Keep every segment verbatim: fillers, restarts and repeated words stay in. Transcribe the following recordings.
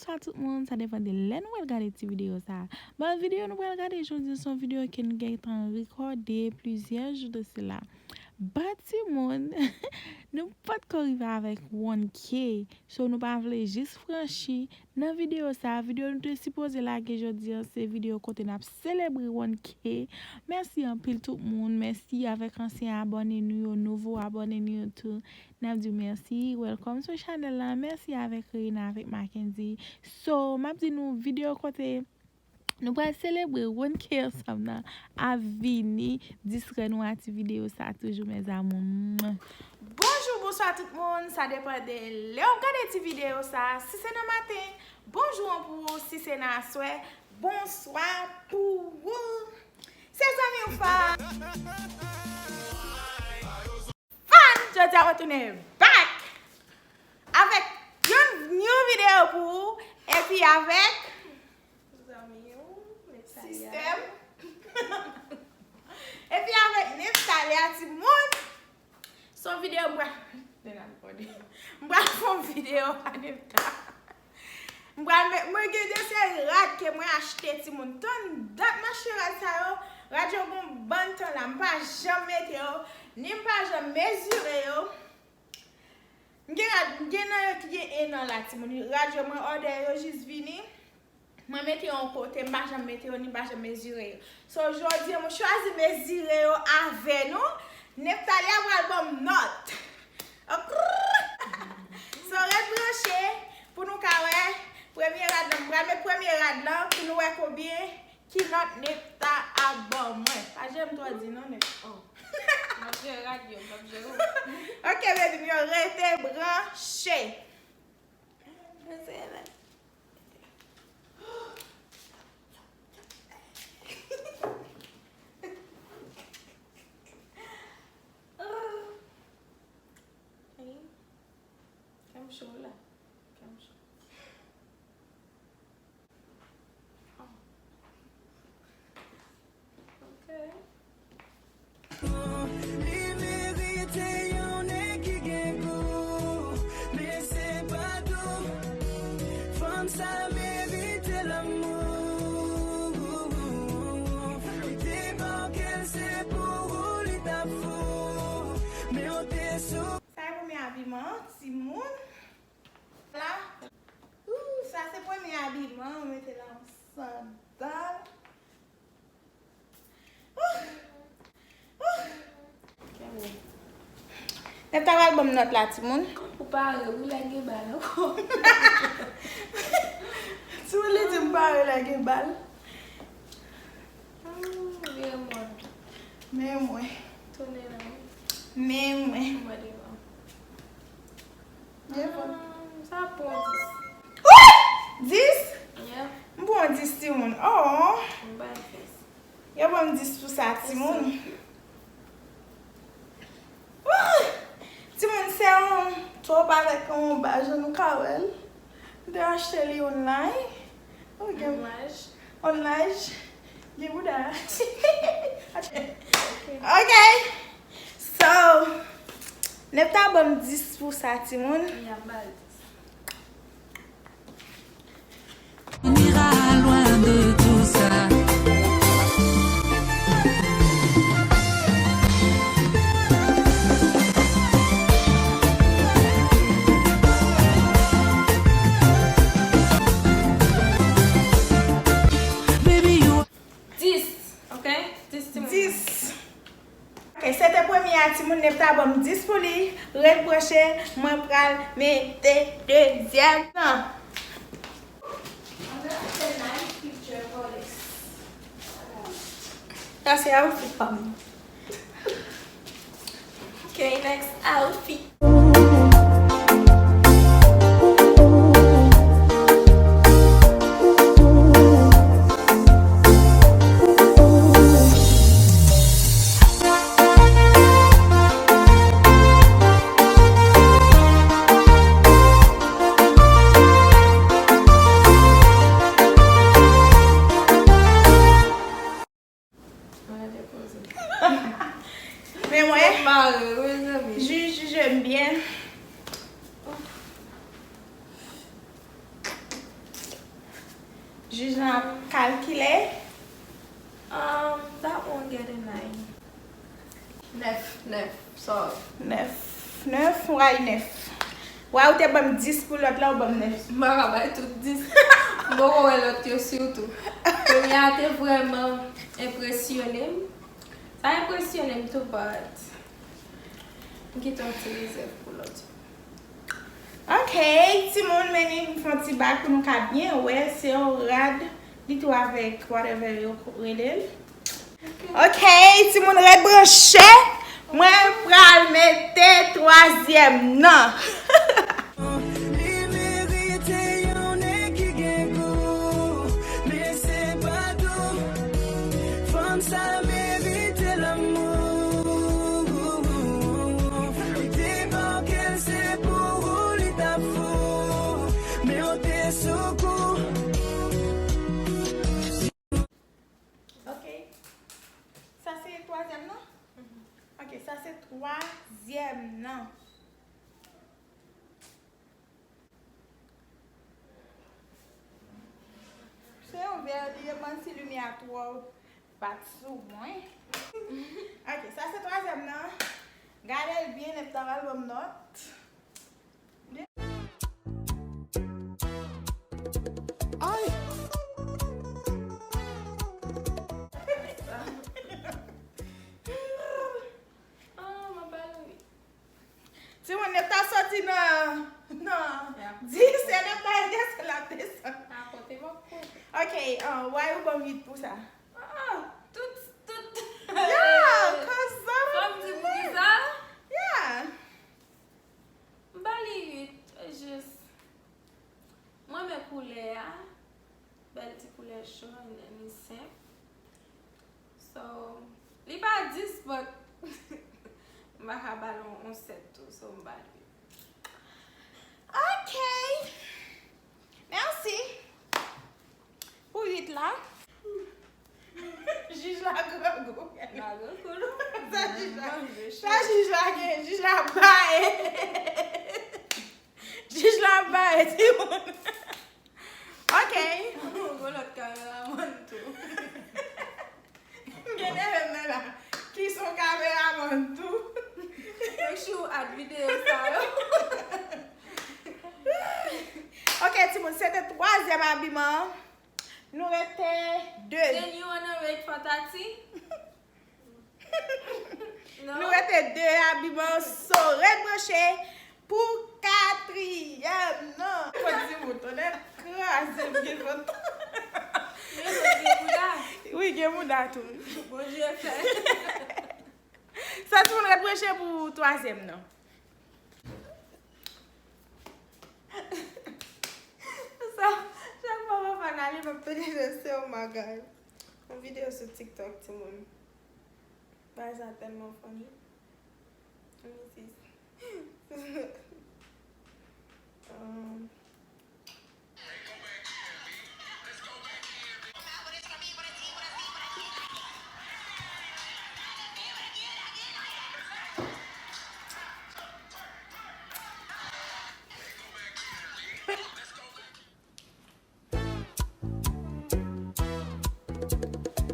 Bonjou a tout moun, sa depann de lè nou pral gade ti videyo sa. Bon, videyo nou pral gade jodi a se yon videyo ke nou gentan rekòde plizyè jou de sela. But timoun, nou potko rive avèk one K. So nou pa vle jis franchi nan videyo sa. Videyo nou te sipoze lage jodi a se videyo kote n ap selebre one K. Mèsi anpil tout moun. Mèsi avèk ansyen abòne nou yo, nouvo abòne nou yo tou. N ap di w mèsi. Welcome sou chanèl la. Mèsi avèk Reina, avèk Mackenzie. So, m ap di nou videyo kote nou pral selebre one K ansanm nan ap vini distrè nou a ti videyo sa toujou, mes amours. Bonjou, bonswa tout moun. Sa depann de lè w ap gade ti videyo sa. Si se nan maten, bonjou an pou ou. Si se nan aswè, bonswa pou ou. Se zanmi w Fan. Fan, jodi a mwen tounen back avèk yon new videyo pou ou, epi avèk sistèm. Epi avèk Neftalia, timoun. Se yon videyo m pral, m pral fè yon videyo a Nefta. M pral met, mwen gen de seri rad ke mwen achte, timoun. Tann dat m achte rad sa yo, rad yo gon bann tan la. M pa janm mete yo, ni m pa janm mezire yo. M gen rad, m gen nan yo ki gen en an la, timoun. Rad yo mwen òdè yo jis vini. Mwen mete yo yon kote, m pa janm mete yo, ni m pa janm mezire yo. So, jodi a, mwen chwazi mezire yo avè nou. Neftalia pral ban m nòt. So, ret branche pou nou ka wè premye rad lan. M pral met premye rad lan pou nou wè konbyen ki nòt Nefta ap ban mwen. Pa janm twò di non, Nefta. Oh. M ap jere rad yo, m ap jere w. Ok, baby, m yo rete branche. Mwen se la. Hey. Kè m cho la. Kè m cho. Oh. Ok. Li merite yon nèg ki gen gou, men se pa tou. Fanm sa merite lanmou. Li te ba w kè l, se pou ou li t ap fou. Men w te sou. Sa e premye abiman an, timoun. La. Ooh, sa se premye abiman, mwen mete la yon sandal. Ooh. Ooh. Kenbe. Nèg ta pral ban m nòt la, timoun. Ou pare, wi, lè gen bal ankò. Timoun, li di m pare lè gen bal. Ooh, vire mòn. Men mwen. Tounen nan mwen. Men mwen. Mwen devan. Byen fò. Ah, sa pran dis. Dis? Yeah. M pran dis, timoun. Oh. M bay dis. Yo ban m dis pou sa, timoun. Ooh! Timoun, se yon top avèk yon ba, jan nou ka wè l. M te achte li online. Ok. Online. Online. Gen bouda. Ok. So, Nefta ban m dis pou sa, timoun. Y ap ba l dis. On ira loin de tout ça. Baby, you Dis, ok? Dis, timoun. Dis. Ok, se te premye a, timoun, Nefta ban m dis pou li. Ret branche, mwen pral mete dezyèm nan. Sa se outfit pa m. Ok, next outfit. Men mwen, jij, jij, je m byen. Kalkile. Um, that won't get a nine. Nèf, nèf, sorry. Nèf, nèf, m bay nèf. Wè, ou te ban m dis pou lòt la, ou ban m nèf. M pa ka bay tout dis. M poko wè lòt yo sitou. Premye a te vrèman enpresyone m. Sa enpresyone m tou, but m kite yon ti rezèv pou lòt yo. Ok, timoun, men nou fè yon ti bak pou nou ka byen wè se yon rad li tou avèk whatever yo rele l. Ok, timoun, ret branche. Mwen pral mete twazyèm nan. Li merite yon nèg ki gen gou, men se pa tou. Fanm sa merite lanmou. Li te ba w kè l, se pou ou li t ap fou, men w te sou kou. Ok. Sa se twazyèm nan? Ok, sa se twazyèm nan. Se yon vè li ye, mwen si limyè a twò bat sou mwen. Ok, sa se twazyèm nan. Gade l byen, epi ta pral ban m nòt. Ay! Ah, mwen pa lwi. Timoun, nèf ta soti nan, nan dis, se nèf ta desann, l ap desann. A kote m ap kote. Ok, ah, why ou ban m uit pou sa? Ah, tout, tout. Yeah, cause I don't know. Fò m di pou ki sa? Yeah. M ba li uit, e jis. Mwen renmen koulè a. Bèl ti koulè jòn, li senp. So, li pa dis, but m pa ka ba l yon, yon sèt tou, so m ba l uit. Ok. Mèsi. Pou uit la. Jij la grangou. La grangou, non? Sa jij la, sa jij la gen, jij la bay. Jij la bay, timoun. Ok. Gon lòt kameramann tou. M gen neve m nan la. Ki son kameramann tou. Make sure w add videyo sa yo. Ok, timoun, se te twazyèm abiman an. Nou rete de. Then you wanna rate for Tati? Non. Nou rete de abiman, so ret branche pou katriyèm nan. Fò di mouton, nèt kraze m gen vant. Men vant gen mouda. Wi, gen mouda tou. Bondye fè. Sa timoun ret branche pou twazyèm nan. Sa, chak fwa m ap analize, m ap tande se, oh my God. Yon videyo sou TikTok, timoun. Bagay sa tèlman funny. Let me see. Um,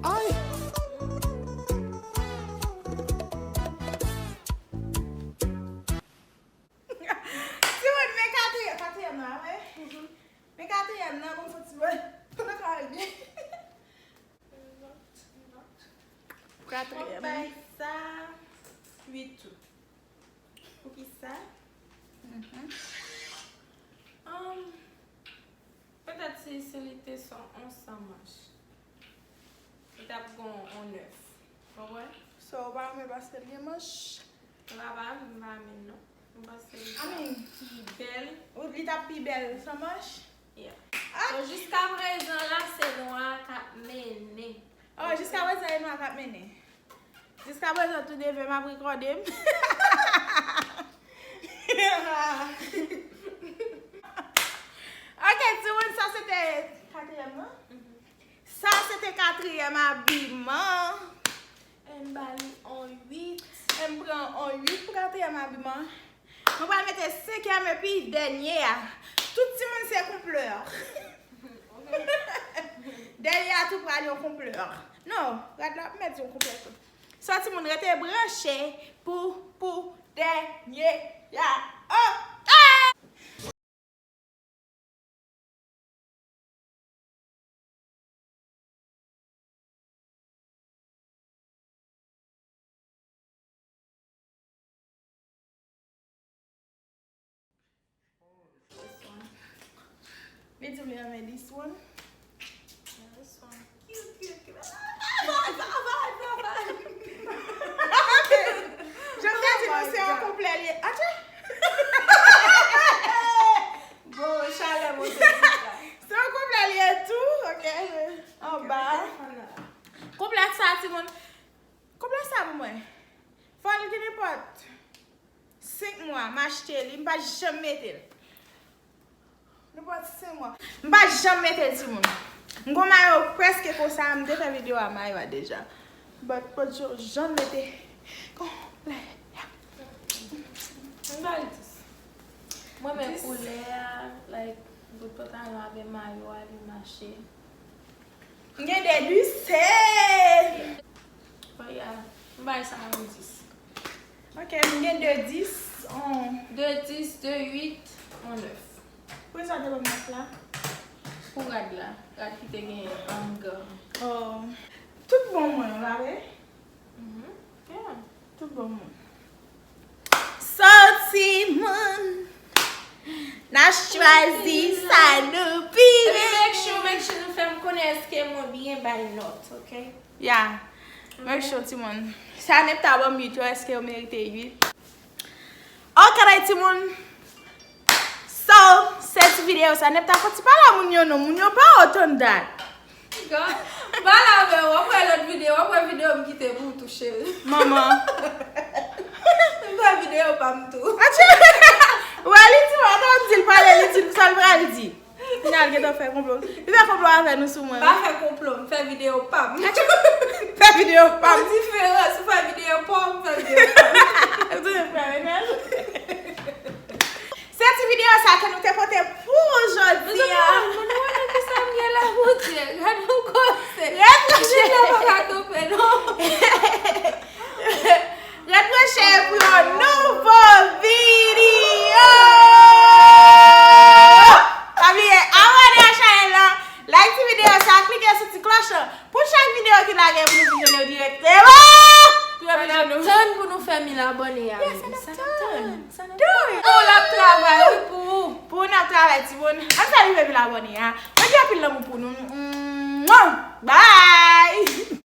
Ay! Timoun, men katriyèm, katriyèm nan, wi. Men katriyèm nan, bon, fò timoun. Pou nou ka al byen. Pou katriyèm. Fòk bay sa uit tou. Poukisa? Mhm. Um, petèt si, si li te sou yon san manch, li t ap gen yon nèf. Konprann? So, ou pa renmen paske l gen manch? Mwen pa, pa, m pa renmen l non. Mwen panse li t ap pi bèl. Ou, li t ap pi bèl san manch? Yeah. Ok. So, jiska prezan la, se nwa k ap mennen. Oh, jiska prezan, e nwa k ap mennen. Jiska prezan, tou neve m ap rekòde m. Ok, timoun, sa se te katriyèm nan. Mhm. Sa se te katriyèm abiman. E m ba li on uit. E m pran on uit pou katriyèm abiman. Mwen pral mete senkyèm epi dènye a. Tout timoun se konplè. Ok. Dènye a tou pral yon konplè. Non, rad la ap mèt yon konplè tou. So, timoun, rete branche pou, pou dènye a. Oh! Ah! Li di m li renmen this one. This one. Cute, cute, cute. Ah, bad, bad, bad, bad, bad. Jan m te di nou, se yon konplè li ye. Atche! Bon, chalè monte tout la. Se yon konplè li ye tou, ok. Anba. Konplè sa, timoun. Konplè sa pou mwen. Fò l gen nenpòt senk mwa, m achte li, m pa janm mete l. Nenpòt senk mwa. M pa janm mete l, timoun. M gon mayo prèske konsa, m te fè videyo a mayo a deja. But, pa janm mete konplè. M ba l dis. Mwen renmen koulè a, like, bout pantalon avè mayo a, li mache. M gen de dis. Oh, yeah. M bay sa yon dis. Ok, m gen de dis, on. De dis, de uit, on nèf. Poukisa w te ban m nèf la? Pou rad la. Rad ki te gen, um, gòm. Oh. Tout bon mwen, pa vre? Mhm. Yeah. Tout bon moun. So, timoun, n a chwazi sa nou pi renmen. Make sure, make sure nou fè m konnen èske mwen byen bay nòt, ok? Yeah. Make sure, timoun. Sa Nepta ban m uit yo, èske yo merite uit? Ok, alright, timoun. So, se ti videyo sa, Nepta fò ti pale a moun yo non, moun yo pa otan dat. God, m pale avè w, w ap wè lòt videyo, w ap wè videyo m kite pou w tou, cheri. Manman. M fè videyo pa m tou. Atye! Wè, li di, w ap di l pale, li di l sa l pral di. Kounye a l gentan fè konplo. Li fè konplo avè nou sou mwen. M pa fè konplo, m fè videyo pa m. Fè videyo pa m. Diferans, ou fè videyo pa w, m fè videyo pa m. Ou toujou fè, Renel. Se ti videyo sa ke nou te pote pou jodi a. Mezanmi, mwen, mwen, mwen, kisa m gen la, Bondye? Gade yon koze. Ret branche. Videyo pa ka kanpe, non. Ret branche pou yon nouvo videyo. Pa bliye abòne a chanèl la, like ti videyo sa, klike sou ti klòch lan. Pou chak videyo ki lage pou nou vin jwenn yo dirèkteman. Pou yo vin jwenn nou. Sa n ap tann pou nou fè mil abòne a, baby? Sa n ap tann? Sa n ap tann? Pou l ap travay, wi, pou ou. Pou nou ap travay, timoun. Ann fè rive mil abòne a. Mwen gen anpil lanmou pou nou. Mwah! Bye!